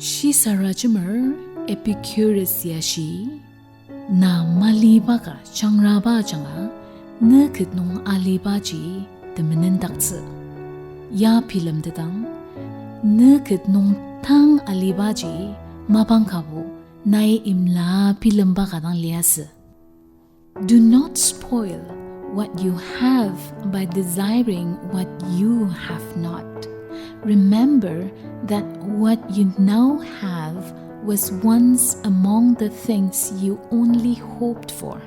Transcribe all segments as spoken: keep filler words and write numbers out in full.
Shisarajemer Epicurus ya shi, na maliba ka jangraba ajanga, ne ket nung alibaji temenendaktsü. Ya bilemtetang, ne ket nung tang alibaji mapang kabo nai imla bilemba ka dang liasü. Do not spoil what you have by desiring what you have not. Remember that what you now have was once among the things you only hoped for.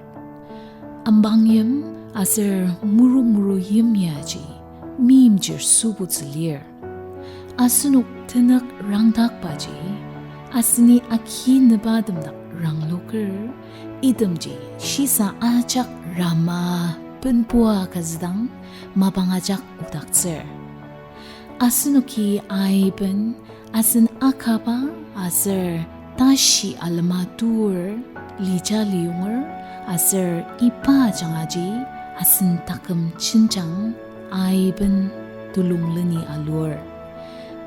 Ambangyim aser muru muru yimyaji meimchir sübutsü lir. Asenok tenük rangdakbaji, aseni aki nübatem dak rangloker, itemji shisa ajak rama benpua kazüdang mapang ajak odaktsür. Asenoki aiben asen akaba aser tashi alema tur lija liyonger, aser iba ajangaji asen taküm jenjang aiben tulung leni alur.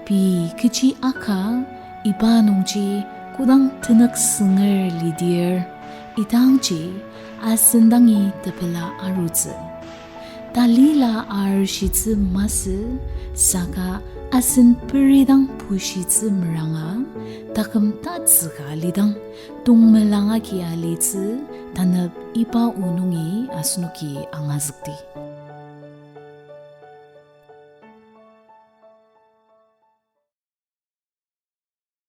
Pei kechi aka iba nungji kodang tenük sünger lidir, idangji asen dangi tepela arutsü. Talila arishitsü masü, saka asen peridang pushitsü meranga, taküm tatsüka alidang, tongmelang agi alitsü, tanep iba o nungi asenoki angazükdi.